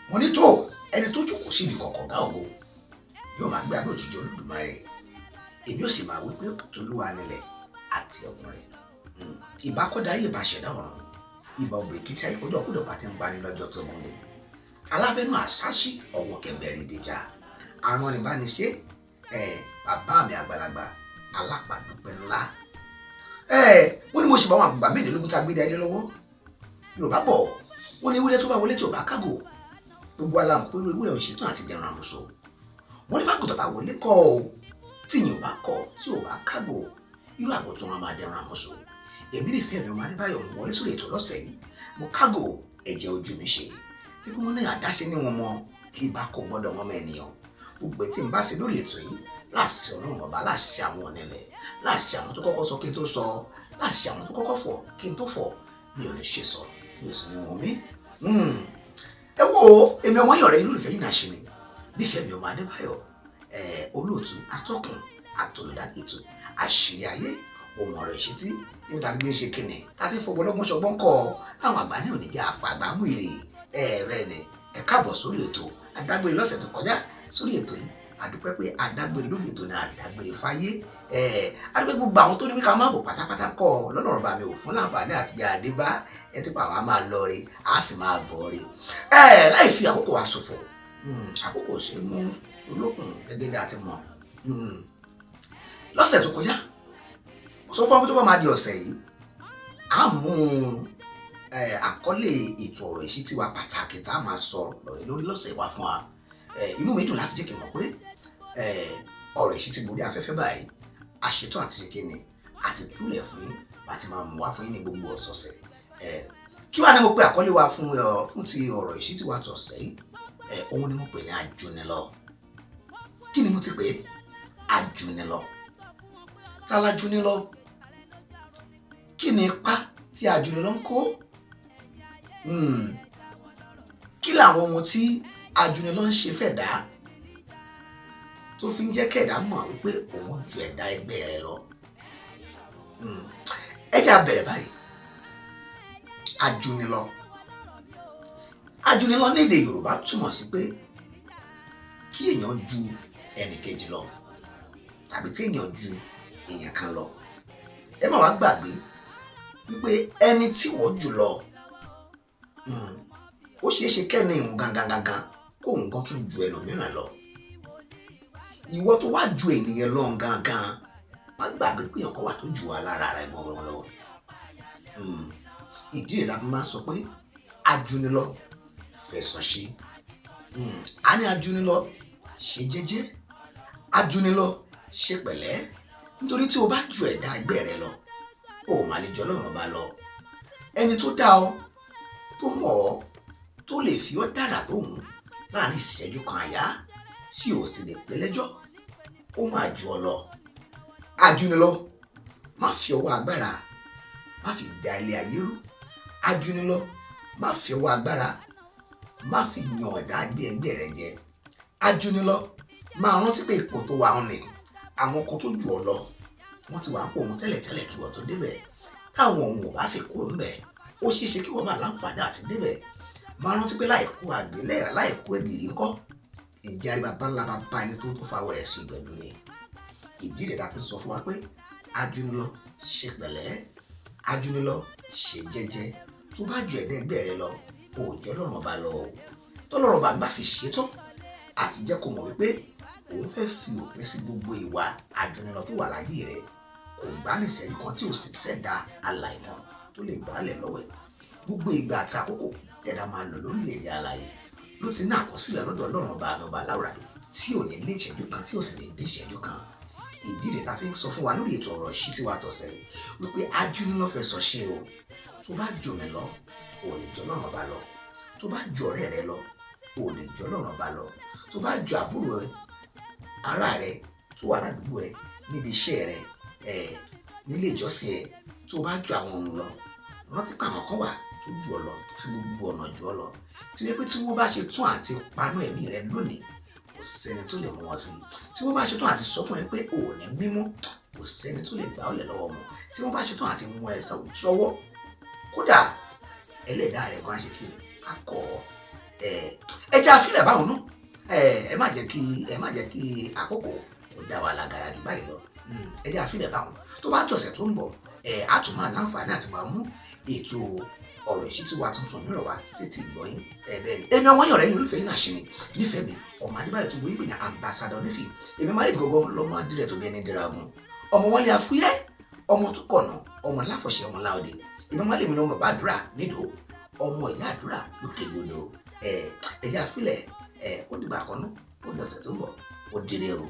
Mo ní tó ẹni tó jókòó síbi kọ̀ọ̀kan gá ògo yóò máa gbé abẹ́ òjìji Olódùmarè, èmi ò sì máa wí pé Tolúwa nílẹ̀ àti ọ̀gbun rẹ̀. Ìbá kọ́dá ayé, ìbá ṣẹ̀dá ọ̀run, ìbá òbíríkítí ayé kọjọ́ kúdọ̀ bá ti ń gbani lọ́jọ́ tó mú ni. Alábẹ́nu àṣáṣí ọ̀wọ̀ kẹ̀mbẹ̀rẹ̀ ìdèjà àrùn ọ̀nìbániṣe bàbá mi àgbàlagbà alápàdúpẹ́ ńlá. Wọ́n ní mo ṣe bá àwọn àgbà mẹ́rìnlélógún tá a gbé dé ayé lọ́wọ́. Yorùbá bọ̀ wọ́n ní ewúrẹ́ tó bá wọlé tí ò bá kágò, gbogbo aláǹpẹ̀rù ewúrẹ́ ò ṣetán àti dẹran àmúso. Wọ́n ní bágùtàn bá wọlé kọ́ ọ, tíyìn ò bá kọ̀ tí ò bá kágò, irú àgùntàn wọn máa dẹran àmúso. Èmi nífẹ̀ẹ́ mi ọmọ Adébáyọ̀ ń wọlé sórí ètò lọ́sẹ̀ yìí. Mo kágò ẹ̀jẹ̀ ojú mi ṣe tí wọ́n ní àdáṣe ní wọn mọ kí ibà kò gbọ́dọ̀ wọn mọ ènìyàn. Gbogbo tí n bá ṣe lórí ètò yìí láṣẹ Ọlọ́run ọba, láṣẹ àwọn onílẹ̀, láṣẹ àwọn tó kọ́kọ́ sọ kí n tó sọ, láṣẹ àwọn tó kọ́kọ́ fọ̀ kí n tó fọ̀, mi ò lè ṣe sọ, mi ò sì ní wọn mí. Ẹ wo èmi ọmọ yọ̀rẹ́ inú ìfẹ́ yìí náà ṣe mi nífẹ̀ẹ́ mi ọmọ Adébáyọ̀, olóòtú atọ́kùn àtolùdarí ètò àṣírí ayé ohun ọ̀rọ̀ ìṣítí níbi tá a ti gbé ṣe kìnnì tá a ti fọgbọ́n lọ́gbọ́n ṣọgbọ́n kọ́ táwọn àgbà ní òní jẹ́ àpàgbà mú ìrè ẹ̀ẹ́rẹ́ ni. Ẹ káàbọ̀ sórí ètò adágbére lọ́sẹ̀ tó kọjá sórí ètò yìí. Àdúpẹ́ pé adágbére lórí ètò náà, àdágbére fáyé. Àdúpẹ́ gbogbo àwọn tó ní ká máa bọ̀ pátápátá kọ́ lọ́nà ọ̀rọ̀ mi ò fún láǹfààní àti àdébá ẹ tó pa àwọn máa lọ rí a sì máa bọ̀ rí. Láì fi àkókò wa ṣòfò, àkókò ṣe mú olókùn gẹ́gẹ́ bí a ti mọ̀. Lọ́sẹ̀ tó kọjá mo sọ fún wa pé tó bá máa di ọ̀sẹ̀ yìí á mú àkọlé ètò ọ̀rọ̀ ìṣítí wa pàtàkì tá a máa sọ lọ́rẹ̀ lórí lọ́sẹ̀ wa fún wa. Inú mi dùn láti jẹ́ kí n mọ̀ pé ọ̀rọ̀ ìṣítí borí afẹ́fẹ́ báyìí, àṣetán àti ṣèkéni àti túlẹ̀ fún yín àti máa mú wá fún yín ní gbogbo ọ̀sọ̀ọ̀sẹ̀. Kí wàá ní mo pe àkọlé wa fún ti ọ̀rọ̀ ìṣítí wa tọ̀sẹ̀ yìí? Òun ni mo pè ní ajúnilọ. Kí ni mo ti pè é? Ajúnilọ. Ta lajúnilọ? Kí ni ipa tí ajúnilọ ń kó? Kí làwọn ohun tí ajúnilọ ń ṣe fẹ̀dá tó fi ń jẹ́ kẹ̀dá mọ̀ wípé òun ju ẹ̀dá ẹgbẹ́ rẹ̀ lọ? Ẹ jẹ́ á bẹ̀rẹ̀ báyìí. Ajúnilọ. Ajúnilọ ní èdè Yorùbá túmọ̀ sí pé kí èèyàn ju ẹnìkejì lọ tàbí kí èèyàn ju èèyàn kan lọ. Ẹ má wá gbàgbé wípé ẹni tí wọ́n jù lọ, ó ṣeé ṣe kẹ́ni ìhun gangan kó nǹkan tún ju ẹlòmíràn lọ. Ìwọ tó wá ju ènìyàn lọ gangan, má gbàgbé pé ọkọ wà tó jù wá lára rẹ gbọ̀ngàn lọ. Ìdí rẹ̀ la fi máa ń sọ pé ajúnilọ fẹ̀sọ̀ ṣe. A ní ajúnilọ ṣe jẹ́jẹ́, ajúnilọ ṣe pẹ̀lẹ́, nítorí tí o bá ju ẹ̀dá ẹgbẹ́ rẹ lọ, o ò máa lè jọ Ọlọ́run ọba lọ. Ẹni tó dá ọ, tó mọ̀ ọ́, tó lè fi ọ́ dára tó hùn láàrin ìṣẹ́jú kan àyá tí o sì lè pé lẹ́jọ́, ó máa ju ọ lọ. Ajúnilọ má fi ọwọ́ agbára má fi da ilé ayé rú. Ajúnilọ má fi ọwọ́ agbára má fi yan ọ̀dà ẹgbẹ́ rẹ jẹ. Ajúnilọ máa rántí pé ipò tó wà ń nì, àwọn kan tó jù ọ lọ wọ́n ti wà ń pò wọn tẹ́lẹ̀tẹ́lẹ̀ kí wọ́n tó débẹ̀. Táwọn òun ò bá sì kúrò ńbẹ̀, ó ṣeé ṣe kí wọ́n máa láǹfààní àti débẹ̀. Máa rántí pé láìkú àgbélẹ̀ láìkú ẹ̀gìrì ńkọ́, ìjẹ́ àríwá bá ńlá bá bá ẹni tó tó fa wẹ̀rẹ̀ sí ìgbẹ̀dùn ni. Ìdí rẹ̀ la fi sọ fún wa pé ajúnilọ ṣe pẹ̀lẹ́, ajúnilọ ṣe jẹ́jẹ́. Tó bá ju ẹ̀dá ẹgbẹ́ rẹ lọ, o ò jọ Ọlọ́run ọba lọ o. Tọ́lọ́run ọba bá sì ṣetán àti jẹ́ kó mọ̀ wípé òun fẹ́ fi òpin sí gbogbo ìwà ajúnilọ tó wà láyé rẹ̀. Kò gbá ní ìṣẹ́jú kan tí ò sì fẹ́ da alààyè kan tó lè gbálẹ̀ lọ́wọ́ ẹ̀. Gbogbo ìgbà àti àkókò ẹ̀dá máa lò lórílẹ̀-èdè alààyè ló ti ní àkọsílẹ̀ lọ́dọ̀ Ọlọ́run ọba àmì ọba láwùrà tí ò ní lé ìṣẹ́jú kan tí ò sì lè dé ìṣẹ́jú kan. Ìdí rẹ̀ ta fi ń sọ fún wa lórí ètò ọ̀rọ̀ ìṣítí wa tọ̀sẹ̀ wípé ajúnilọ fẹ̀sọ̀ ṣe o. Tó bá jù mí lọ, ò lè jọ Ọlọ́run ọba lọ. Tó bá ju ọ̀rẹ́ rẹ lọ, ò lè jọ Ọlọ́run ọba lọ. Tó bá ju àbúrò rẹ, ará rẹ tó wà ládùúgbò ẹ, níbi iṣẹ́ rẹ, nílé ìjọsìn ẹ, tó bá ju àwọn ohun lọ, rántí pé àwọn kan wà tó ju ọ lọ, tó fi gbogbo ọ̀nà jù ọ lọ. Tí wípé tí wọ́n bá ṣe tún àti paná ẹ̀mí rẹ lónìí, kò sẹ́ni tó lè mú wọn sí. Tí wọ́n bá ṣe tún àti sọ fún ẹ pé ò ní mímú, kò sẹ́ni tó lè gbà ọ́ lẹ̀ lọ́wọ́ mọ́. Tí wọ́n bá ṣe tún àti mú ẹ sọ́wọ́, kódà ẹlẹ́dàá rẹ̀ kan á ṣe kí ni, á kọ̀ ọ́. Ẹ jẹ́ àfilẹ̀ báwọn náà. Ẹ má jẹ́ kí ẹ má jẹ́ kí àkókò kò dá wa lágara jù báyìí lọ. Ẹ jẹ́ àfilẹ̀ báwọn. Tó bá tọ̀sẹ̀ tó ń bọ̀, á tún máa láǹfààní àti máa mú ètò ọ̀rọ̀ ìṣítí wa tuntun mìíràn wá sétí ìgbọ́yìn. Bẹ́ẹ̀ ni èmi ọmọ yín, ọ̀rẹ́ yín, olùfẹ́ yín náà ṣe ni nífẹ̀ẹ́ mi, ọmọ Adébáyọ̀ tó gbóyìn pè ní ambassador nífì. Èmi máa lè gọ́gọ́ lọ́mọ adìrẹ tó bí ẹni dira ogun, ọmọ wọlé afúyẹ́, ọmọ tó kọ̀nà, ọmọ láfọ̀ṣẹ́, ọmọ láòdì. Èmi máa lè mi lọ́mọ bàbá àdúrà nídòó, ọmọ ìyá àdúrà lókè gbòdò. Ẹ̀yà àfilẹ̀. Ó dìgbà kan náà, ó dọ̀sẹ̀ tó ń bọ̀, ó dire o.